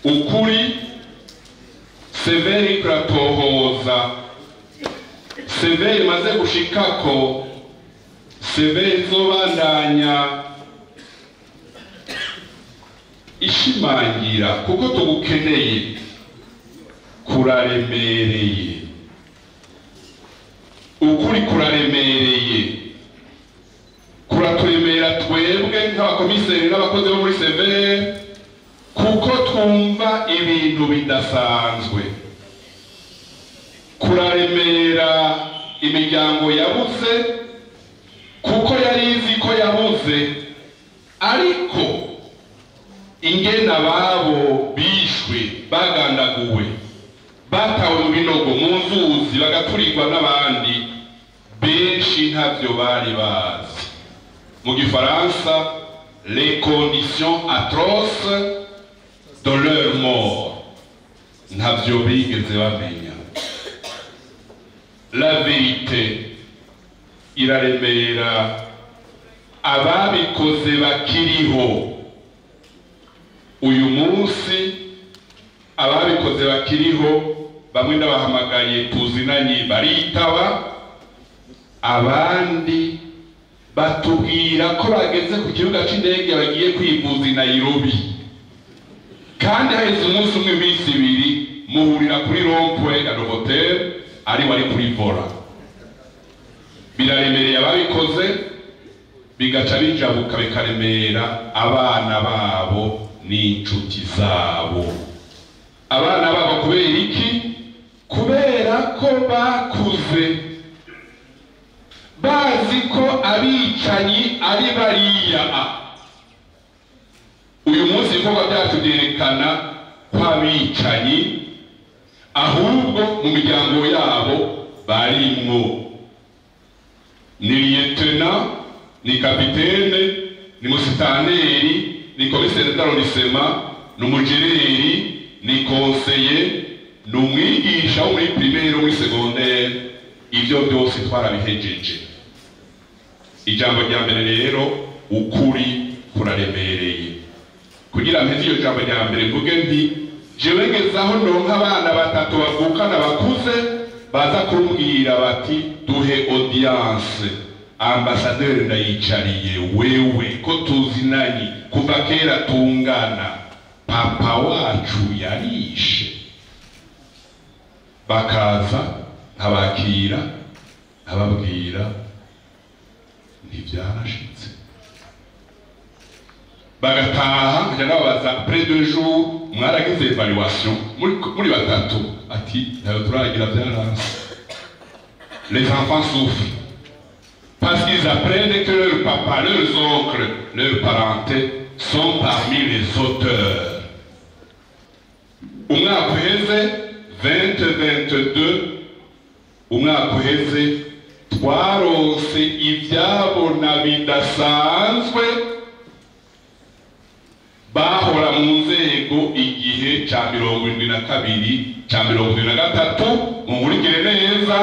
Ukuri CVR kuratohoza, CVR imaze gushikako, CVR izobandanya ishimangira kuko tugukeneye, kuraremereye. Ukuri kuraremereye, kuraturemera twebwe nk'abakomiseri n'abakozi bo muri CVR, kuko twumva ibintu bidasanzwe. Kuraremera imiryango yabuze, kuko yari izi ko yabuze, ariko ingene ababo bishwe, bagandaguwe, batawe mu binogo, mu nzuzi, bagaturirwa n'abandi benshi ntavyo bari bazi. Mu gifaransa, les conditions atroces de leur mort, ntavyo bigeze bamenya. La vérité iraremera ababikoze bakiriho. Uyu munsi ababikoze bakiriho, bamwe ndabahamagaye tuzinanye baritaba, abandi batubwira ko bageze ku kibuga c'indege bagiye kwivuza i Nairobi, kandi haheze umunsi umwe, iminsi ibiri, muhurira kuri rond-point ya Novotel ari wari kuri volant. Biraremereye ababikoze, bigaca bijabuka bikaremera abana babo n'inshuti zabo. Abana babo kubera iki? Kubera ko bakuze bazi ko abicanyi ari bariya. Uyu munsi ibikorwa byacu byerekana ko abicanyi ahubwo mu miryango yabo barimwo, ni lieutenant, ni capitaine, ni musitaneri, ni commissaire d'arrondissement, ni umujereri, ni conseiller, ni umwigisha wo muri primaire, muri secondaire. Ivyo byose twarabihejeje. Ijambo rya mbere rero, ukuri kuraremereye. Kugira mpeze iyo jambo rya mbere, mvuge nti jewe ngezaho ndonka abana batatu bavukana bakuze baza kumbwira bati: "Duhe audience, ambassadeur Ndayicariye, wewe ko tuzinanye kuva kera tungana, papa wacu yarishe." Bakaza nkabakira, nkababwira ntibyarashitse, bagataha. Nkajya ndababaza après 2 jours: "Mwaragize évaluation muri batatu?" Ati: "Ntayo turagira, byaranse." Les enfants souffrent parce qu'ils apprennent que leur papa, leurs oncles, leurs parentés sont parmi les auteurs. Umwaka uheze, 2022, umwaka uheze, twaronse ibyabona bidasanzwe bahora mu nzego igihe ca 72, ca 73. Munkurikire neza,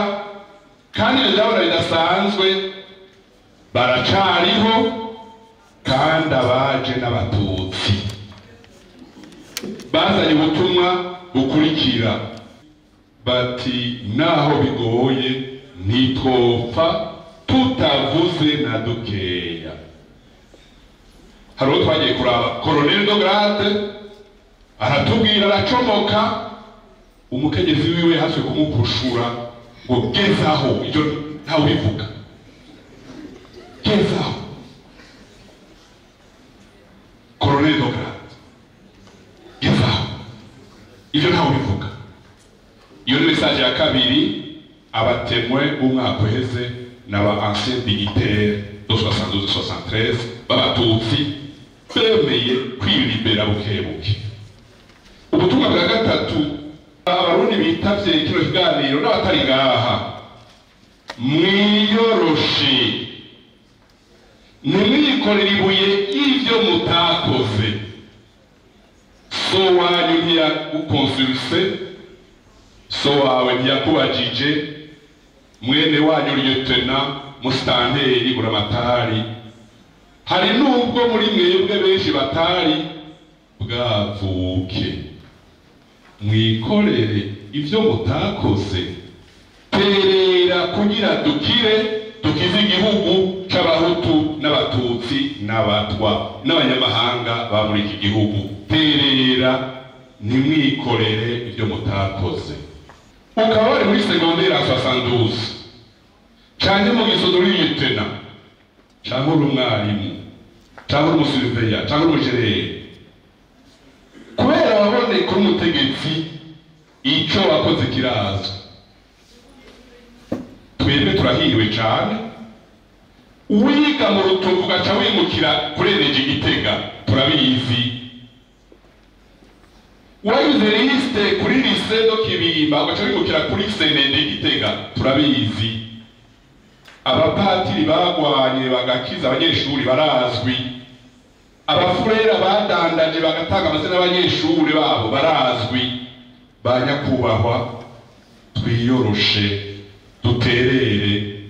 kandi ibyo byabona bidasanzwe baracariho, kandi abaje n'abatutsi bazanye ubutumwa bukurikira, bati: "Naho bigoye, ntitwopfa tutavuze na dukeya." Hari uwo twagiye kuraba, colonel de grade, aratubwira, aracomoka, umukenyezi wiwe haswe kumupushura ngo: "Gezaho, ibyo ntawe ubivuga, gezaho." Colonel de grade, gezaho, ibyo ntawe ubivuga. Iyo ni message ya kabiri. Aba témoins b'umwaka uheze n'aba anciens dignitaires de 72, 73 b'abatutsi bemeye kwilibera buke buke. Ubutumwa bwa gatatu, abarundi bitavye kino kiganiro n'abatari ngaha, mwiyoroshe, ntimwikorere ibuye y'ivyo mutakoze. So wanyu ntiyagukonsulse, so wawe ntiyakubajije, mwene wanyu lieutenant, musitanteri, buramatari. Hari nubwo muri mwebwe benshi batari bwavuke, mwikorere ivyo mutakoze. Terera kugira dukire, dukize igihugu c'abahutu n'abatutsi n'abatwa n'abanyamahanga ba muri iki gihugu. Terera, ntimwikorere ibyo mutakoze. Ukaba wari muri secondaire en 72 canke mu gisodo, uri lieutenant canke uri umwarimu canke uri umusurveillant canke uri umujereri, kubera waboneka uri umutegetsi, ico wakoze kirazwi. Twebwe turahiriwe cane. Wiga mu Rutovu ugaca wimukira kuri ENG Gitega, turabizi. Wagize liste kuri lycée de Kibimba ugaca wimukira kuri CND Gitega, turabizi. Abapatiri bagwanye bagakiza abanyeshuri barazwi. Abafurera badandaje bagatanga amazina y'abanyeshuri babo barazwi. Ba nyakubahwa, twiyoroshe, duterere.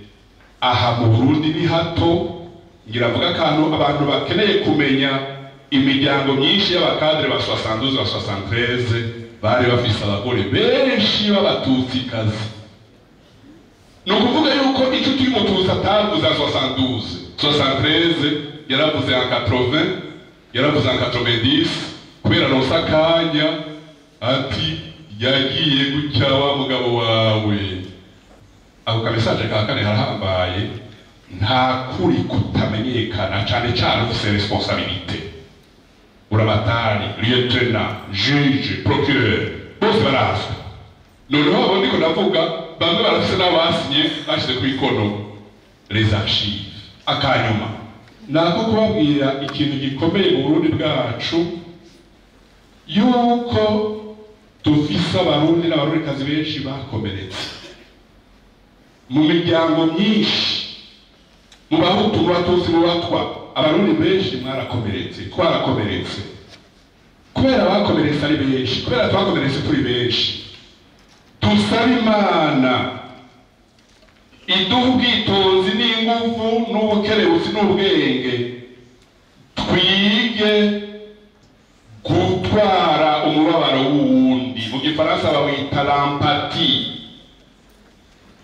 Aha mu Burundi ni hato. Ngira mvuga akantu abantu bakeneye kumenya: imiryango myinshi y'aba cadres ba 72, ba 73 bari bafise abagore benshi b'abatutsikazi. Ni ukuvuga yuko inshuti y'umututsi atavuze en 72, 73, yaravuze en 80, yaravuze en 90, kubera ronse akanya ati: "Yagiye gutya wa mugabo wawe." Ako ka message ka kane harahambaye. Nta kuri kutamenyekana, cane cane ufise responsabilité. Buramatari, lieutenant, juge, procureur, bose barazwi. Noneho abo ndiko ndavuga, bamwe barafise n'abo basinye bashize ku ikono, les archives. Akanyuma nako kubabwira ikintu gikomeye mu Burundi bwacu, yuko dufise abarundi n'abarundikazi benshi bakomeretse mu miryango myinshi, mu bahutu, mu batutsi, mu batwa. Abarundi benshi mwarakomeretse, twarakomeretse. Kubera bakomeretse ari benshi, kubera twakomeretse turi benshi, dusaba Imana iduha ubwitonzi n'ingufu n'ubukerebutsi n'ubwenge, twige gutwara umubabaro w'uwundi. Mu gifaransa bawita l'empathie.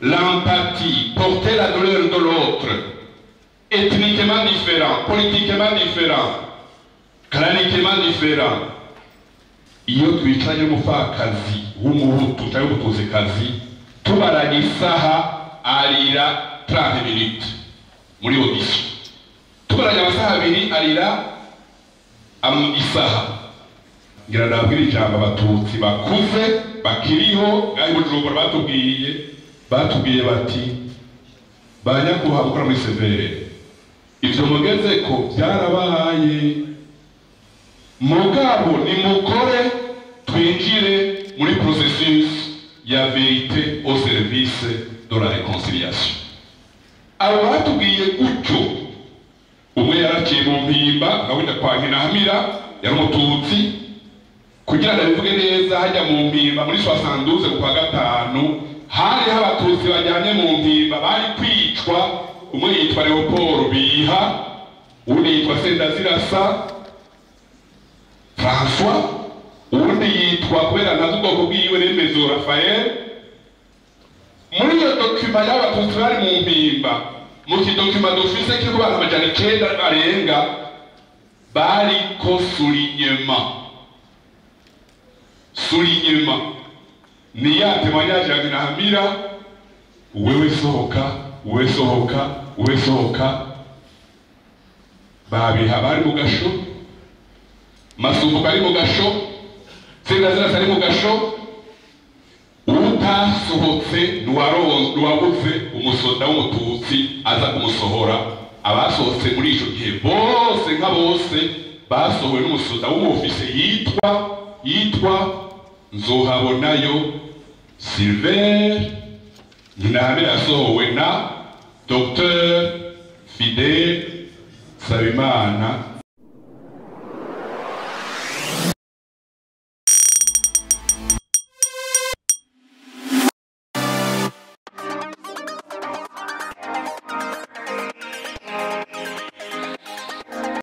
L'empathie, porter la douleur de l'autre, ethniquement différent, politiquement différent, claniquement différent. Iyo twicaranye n'umupfakazi w'umuhutu cyangwa w'umututsikazi, tubaranye isaha, arira 30 minutes muri audition. Tubaranye amasaha 2, arira isaha. Ngira ndabwira ijambo abatutsi bakuze bakiriho ngaho i Bujumbura. Batubwiye bati: "Ba nyakubahwa gukora muri CVR, ivyo mugeze ko byarabaye, mugabo nimukore twinjire muri processus ya vérité au service de la réconciliation." Abo batubwiye gutyo, umwe yaraciye mu mpimba nka wenda kwa Nkinahamira, yari umututsi. Kugira ngo abivuge neza, hajya mu mpimba muri 72 mu kwa gatanu, hariho abatutsi bajyanye mu mpimba bari kwicwa. Umwe yitwa Leopold Biha, uwundi yitwa Sendazirasa François, uwundi yitwa, kubera ntazi ubwoko bwiwe, Remezo Raphael. Muri iyo document y'abatutsi bari mu mpimba, mu ki document dufise kiriko abantu 900 barenga, bariko soulignement. Soulignement ni ya témoignage ya Nkinahamira: "Wewe sohoka, wewe sohoka, wewe sohoka." Babiha bari mu gasho, Masumbuko ari mu gasho, Sendazirasa ari mu gasho. Utasohotse ntiwabuze umusoda w'umututsi aza kumusohora. Abasohotse muri ico gihe bose, nka bose, basohowe n'umusoda w'umufise yitwa Nzohabonayo Silver. Nkinahamira yasohowe na Dr Fidel Nsabimana.